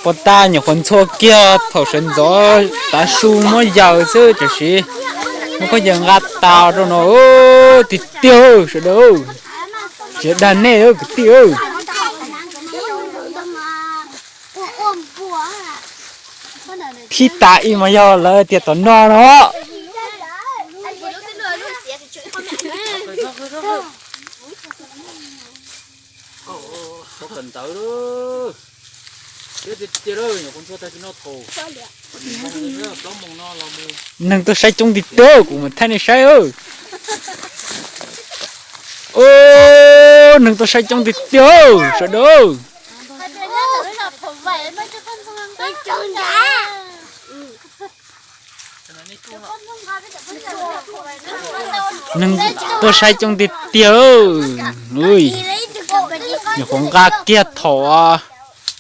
Puas tas nyuam qhuav ntxhua kiag thaum sawv ntxov tav su muab yaws xwb, tam sim muab khaub ncaws nqa tas rau no tiag tiag sawv daws. Tsis dag nej kwv tij. Thib tas ib mas yog lawv tias tom no no. Neeg tuaj saib coob tiag tiag, kuv mam thaij nej saib. Neeg tuaj saib coob tiag tiag sawv daws. Neeg tuaj saib coob tiag tiag. Nyuam qhuav nqa kiag thaum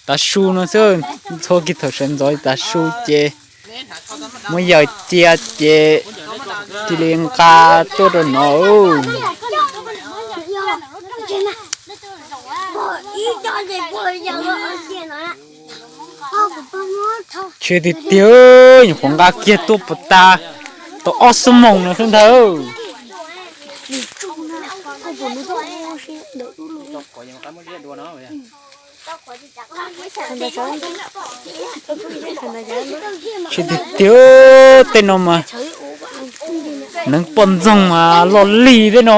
tav su no xwb, ntxhua kiag thaum sawv ntxov tav su ces muab yaws cia ces cia li nqa tuaj rau no. Tsheb tiag tiag, nyuam qhuav nqa kiag tuaj puas tas tau ob xuab moos no xwb ntag. Tsheb tiag tiag, tej no mas neev poj ntxoog mas loj lig tej no.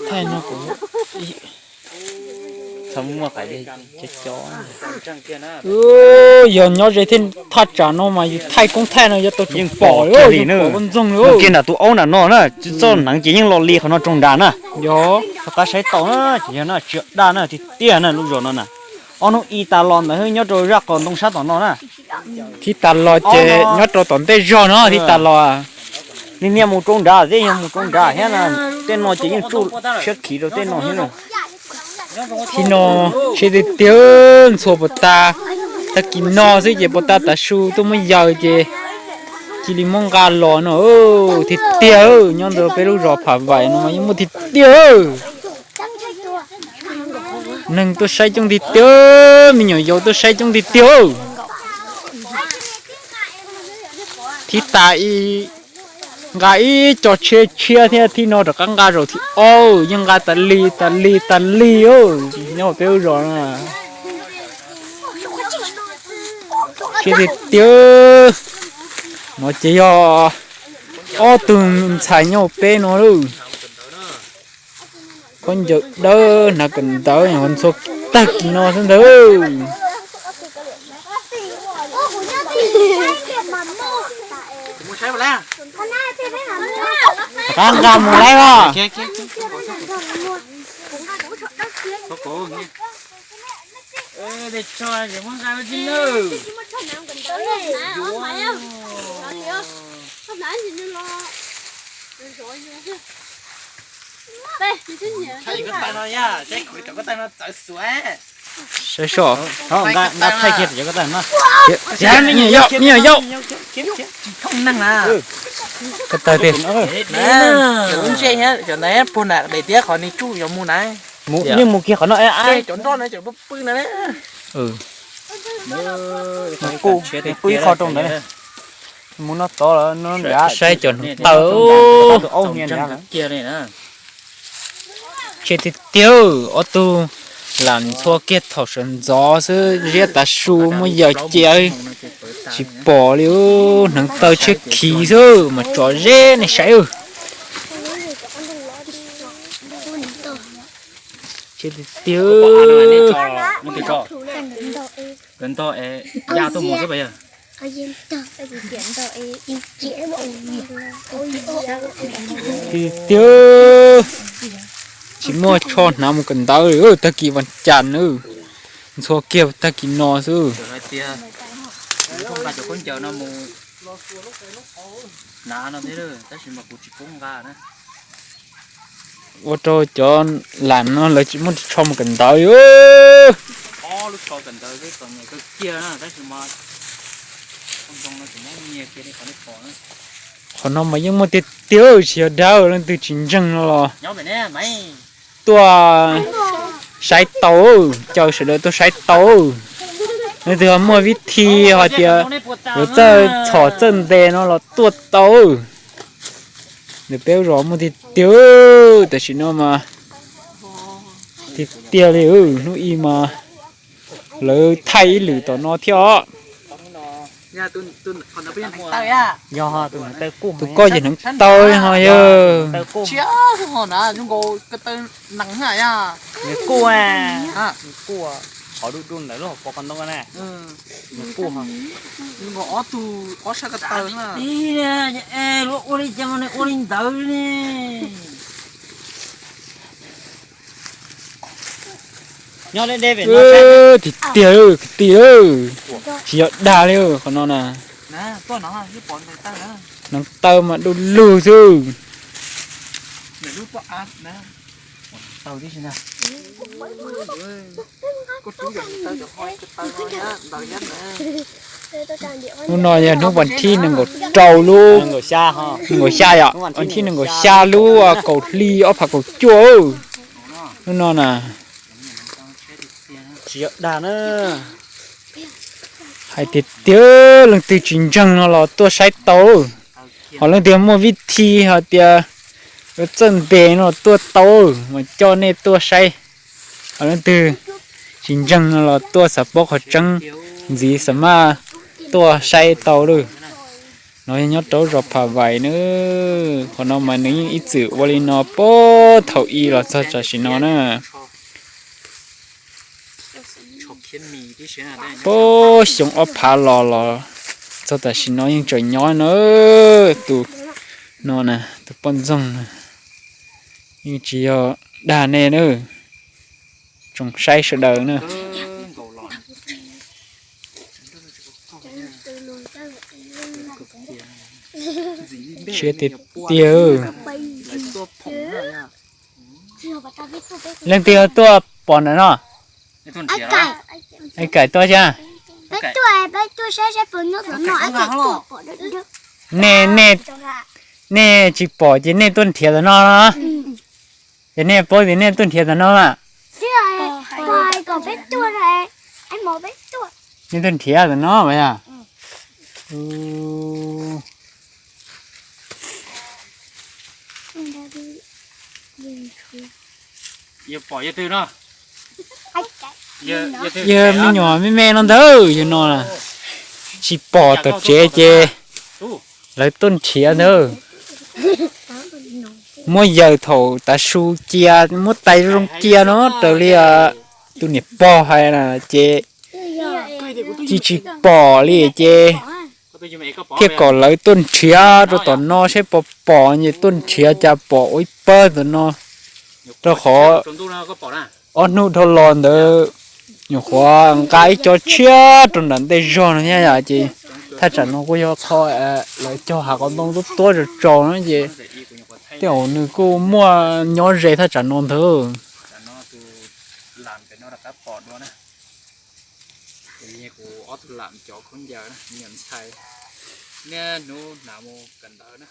Thaij no kuv txhob muaj qais cov cov. Yog nyob ze thiab thaj tsam no mas yus thaij koob thaij no yuav tau tsis pom li, pom poj ntxoog li. Kiag nram tus aub nram no na, txoj neev ces yeej loj lig qhov no rau nrad na. Yog qab saib tau na, ces yog na, tsis daj na, tiag tiag na lub zos no na. Ob hnub ib tas los ntawd nyob rau zaj qos ntoo sab tom no na. Thib tas los ces nyob rau tom ntej zog no thib tas los. Niag niag mus rau nrad, tej yog mus rau nrad thiab na, tej no ces yeej tsuj siab khiv rau tej no thiab na. Thib no tsheb tiag tiag, ntxhua puas tas, tag kis no xwb ces puas tas tav su tuaj muab yaws ces cia li muab nqa los no. Tiag tiag, nyob ntawm peb lub zos Pham Vaim no mas yeej muaj tiag tiag. Neeg tuaj saib coob tiag tiag, me nyuam yaus tuaj saib coob tiag tiag. Thib tas ib, nqa ib co tsheb tshiab thiab, thib no rov qab nqa zaum thib ob, yeej nqa tas li tas li tas li nyob peb lub zos no. Tsheb tiag tiag, no ces yog ob tug ntxhais nyob peb no lawm. Khaub ncaws dawb hnav kawm ntawv, ntxhua tag kis no xwb ntag. Rov qab nqa mus laib os. Saib soj, nqa thaij kiag cov ko taw no. Me nyuam yaus, me nyuam yaus, ko taw tiag. Cov ntse thiab cov ntawd puag nram daim tiab qhov nws tsuj yuav mus na. Yeej mus kiag qhov no. Cov nroj no cov pw pw no. Pw ib qho rau ntawd. Mus no tod, saib cov hneev taw. Tus aub niag nrad. Tsheb tiag tiag, ob tug lam ntxhua kiag thaum sawv ntxov xwb, ziab tav su muab yaws cia tsis pom li. Hneev taw tsheb khiv xwb mas tso zeb nej saib. Tsheb tiag tiag. Tiag tiag, tsis muaj tsho hnav mus kawm ntawv li, tag kis vas cas na, ntxhua kiag tag kis no xwb. Ua rau cov lam no lawv tsis muaj tsho mus kawm ntawv li. Qhov no mas yeej muaj tiag tiag, tsis yog dag, leej twg tsis ntseeg no los tuaj saib tau, caw sawv daws tuaj saib tau. Leej twg ho muaj vib thi hais tias yuav txawj txhom txawj ntes no los tuaj tau. Ntawm peb ub zos muaj tiag tiag, tam sim no mas tiag tiag li, hnub ib mas lawv thaij ib lwm tom no thiab os. Tus koj ces hneev taw ho yog. Ua li cas ua li ntawd li. Tiag tiag kwv tij, tsis yog dag li qhov no na. Hneev taw mas du lug xwb. Hnub no yog hnub vas thib nees nkaum rau lub, nees nkaum xya yom, vas thib nees nkaum xya lub kaum hli ob phav kaum cuaj. Hnub no na, tsis yog dag na. Hais tiag tiag, leej twg tsis ntseeg no los tuaj saib tau. Ho leej twg muaj vib thi hais tias yuav txawj ntes no tuaj tau, mas coj nej tuaj saib. Ho leej twg tsis ntseeg no los tuaj xav paub qhov tseeb ntxiv xav maj tuaj saib tau lawm. No yog nyob rau zos Phav Vais na. Qhov no mas nws yeej ib txwm ua li no puag thaum ub los txog tam sim no na. Puag xyoo ob phav los los txog tam sim no yeej tseem nyob na. Tus no na, tus poj ntxoog na, yeej tsis yog dag nej na. Tsoom saib sawv daws na. Siab tiag tiag. Leej twg tuaj pom ntawm no? Ai Kaim tuaj thiab. Nej, nej, nej tsis pom ces nej tuaj nrhiav ntawm no no. Ces nej paub tias nej tuaj nrhiav ntawm no mas. Nej tuaj nrhiav ntawm no mas yog. Yog me nyuam me me no ntag, yog no tsis pom tom tsev ces lawv tuaj nrhiav ntag. Muab yawm thaum tav su cia, muab tais zoo cia no raws li tus niam pog hais na ces cia tsis pom li ces thiaj kom lawv tuaj nrhiav rau tom no saib puas pom, ces tuaj nrhiav cas pom ua ib pawg tom no. Rau qhov ob hnub dhau los ntawd nyuam qhuav nqa ib co tshiab rau nram ntej zog no thiab yom, ces thaj tsam no kuj yog qhov lawv cog hav qhov ntoo tuab tuab tsaus tsaus na ces tej zaum nws kuj muaj nyob ze thaj tsam no ntag. Kuv ob tug lam cov khaub ncaws na, me nyuam ntxhais, niaj hnub hnav mus kawm ntawv na.